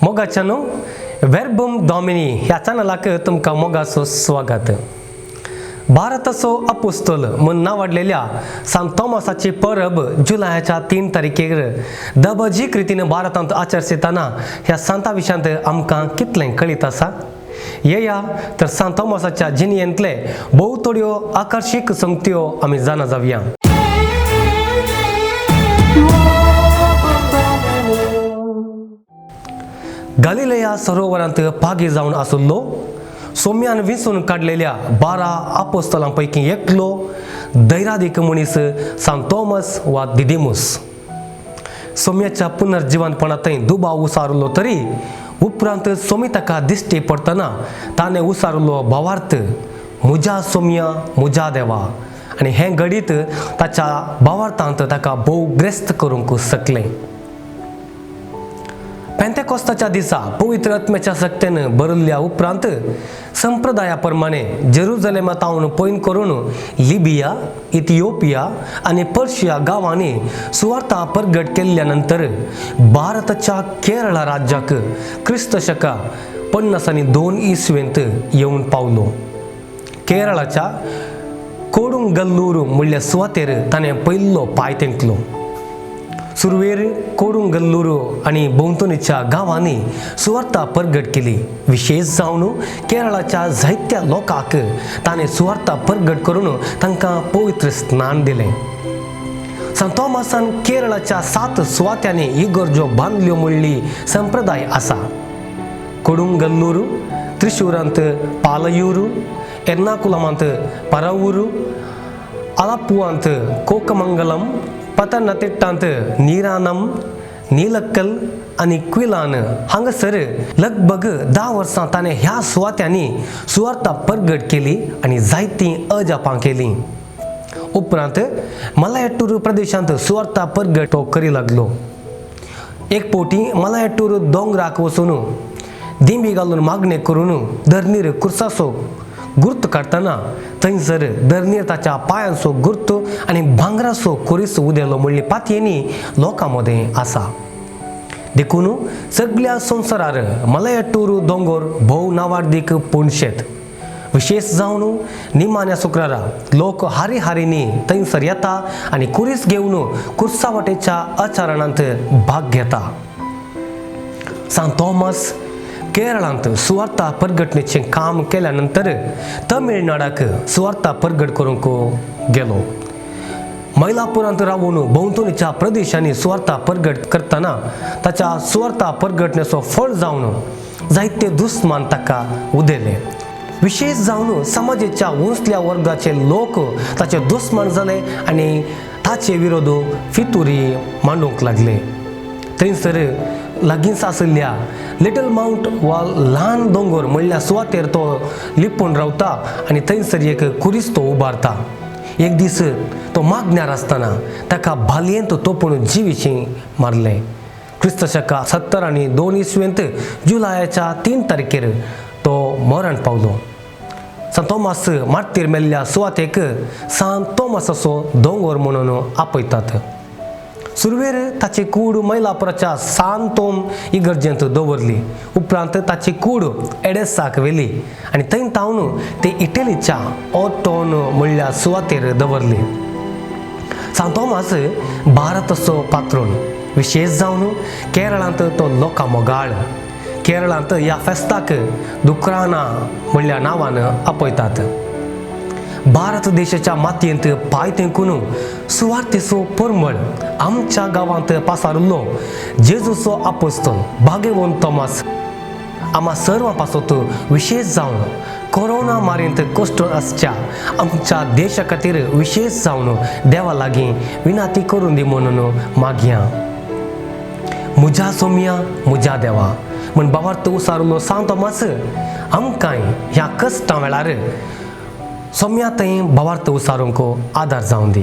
मोगाच्यानो वेर्बम डॉमिनी ह्या चॅनलाक तुमकां मोगाचो स्वागत. भारताचो अपोस्तल म्हूण नांवाडलेल्या सांत थॉमसाची परब जुलयाच्या 3 तारखेर दबजीक रितीन भारतांत आचरसताना ह्या सांता विशयांत आमकां कितलें कळीत आसा? येया तर सांत थॉमसाच्या जिणेंतले भोव थोड्यो आकर्शीक संगत्यो आमी जाणा जावया. गालिलेया सरोवरांत पागी जावन आसलो सोम्यान विंचून काडलेल्या 12 आपोस्तलां पैकी एकलो दैरादीक मनीस सांत थॉमस वा दिदिमूस. सोम्याच्या पुनर्जिवनपणांतय दुबाव उसारलो तरी उपरांत सोमी ताका दिश्टी पडटना ताणें उसारलो भावार्थ मुजा सोम्या मुजा देवा, आनी हें घडीत ताच्या भावार्थांत ताका भोव ग्रेस्त करूंक शकलें. पेंतेकोस्ताच्या दिसा पवित्र आत्म्याच्या शक्तेन भरिल्ल्या उपरांत संप्रदाया प्रमाणे जेरुजलेमांत पयन करून लिबिया, इथियोपिया आनी पर्शिया गांवांनी सुवार्ता परगट केल्ल्या नंतर भारताच्या केरळ राज्याक क्रिस्त शका 52 इसवेंत येवन पावलो. केरळाच्या कोडुंगल्लूर म्हणल्या सुवातेर ताणें पयलो पांय तेंकलो. सुरवेर कोडुंगल्लूर आनी भोंवतणीच्या गांवांनी सुवार्ता परगट केली. विशेष जावन केरळाच्या जायत्या लोकांक ताणें सुवार्ता परगट करून तांकां पवित्र स्नान दिलें. सांत थॉमसान केरळाच्या 7 सुवात्यांनी इगर्जो बांदल्यो म्हणली संप्रदाय आसा. कोडुंगल्लूर, त्रिशूरांत पालयूर, एर्नाकुलमांत परवूर, आलापुवांत कोकमंगलम, पतनतिट्टांत नीरानम, नीलक्कल आनी क्विलान हांगासर लगभग 10 वर्सां ताणें ह्या सुवात्यांनी सुवार्ता परगट केली आनी जायतीं अजापां केलीं. उपरांत मलायटूर प्रदेशांत सुवार्ता परगट तो करी लागलो. एक फावटी मलायटूर दोंगराक वचून दिंबी घालून मागणें करून धरणीर कुर्साचो गुर्त काडटना थंयसर धरणीर ताच्या पांयांचो गुर्त आनी भांगराचो कोरीस उदेलो म्हणली पातयेनी लोकां मदें आसा. देखून सगल्या संवसारार मलयटूर दोंगर भोव नावार्दीक पुणशेत. विशेष जावन निमाण्या शुक्रारा लोक हारी हारींनी थंयसर येता आनी कुरीस घेवन कुर्सा वाटेच्या आचरणांत भाग घेता. सांत थॉमस केरळांत सुवार्ता परगटणेचें काम केल्या नंतर तमिळनाडाक सुवार्ता परगट करूंक गेलो. मैलापुरांत रावून भोंवतणीच्या प्रदेशांनी सुवार्ता परगट करतना ताच्या सुवार्ता परगटण्याचो फळ जावन जायते दुस्मान ताका उदेले. विशेष जावन समाजाच्या उंचल्या वर्गाचे लोक ताचे दुस्मान जाले आनी ताचे विरोध फितुरी मांडूंक लागले. थंयसर लागींच आशिल्ल्या लिटल मावंट वा ल्हान दोंगर म्हणल्या सुवातेर तो लिपून रावता आनी थंयसर एक कुरीस तो उबारता. एक दीस तो मागण्यार आसतना ताका भालयेंत तोपून जिवीशी मारलें. क्रिस्त शका 72 इसवेंत जुलयाच्या 3 तारखेर तो मरण पावलो. सांत थॉमस मार्तीर मेल्ल्या सुवातेक सांत थॉमसाचो दोंगर म्हणून आपयतात. सुरवेर ताची कूड मैलापुराच्या सांतोम इगर्जेंत दवरली. उपरांत ताची कूड एडेसाक व्हेली आनी थंय तावन ते इटलीच्या ओटोन म्हणल्या सुवातेर दवरली. सांत थॉमस भारताचो पात्रोन, विशेष जावन केरळांत तो लोकां मोगाळ. केरळांत ह्या फेस्ताक दुकराना म्हणल्या नांवान आपयतात. भारत देशाच्या मातयेंत पांय तेंकून सुवार्थेचो परमळ आमच्या गांवांत पासारिल्लो जेजूचो आपोस्तल भाग्यवंत थॉमस आमा सर्वां पासत विशेष जावन कोरोना मारींत कश्ट आसच्या आमच्या देशा खातीर विशेष जावन देवा लागीं विनाती करून दी म्हणून मागया. मुजा सोमया मुजा देवा म्हण बाबार्थ उसारलो सांत थॉमस आमकांय ह्या कश्टां वेळार सोम्या थंय भावार्थ उसारूंक आदार जावन दी.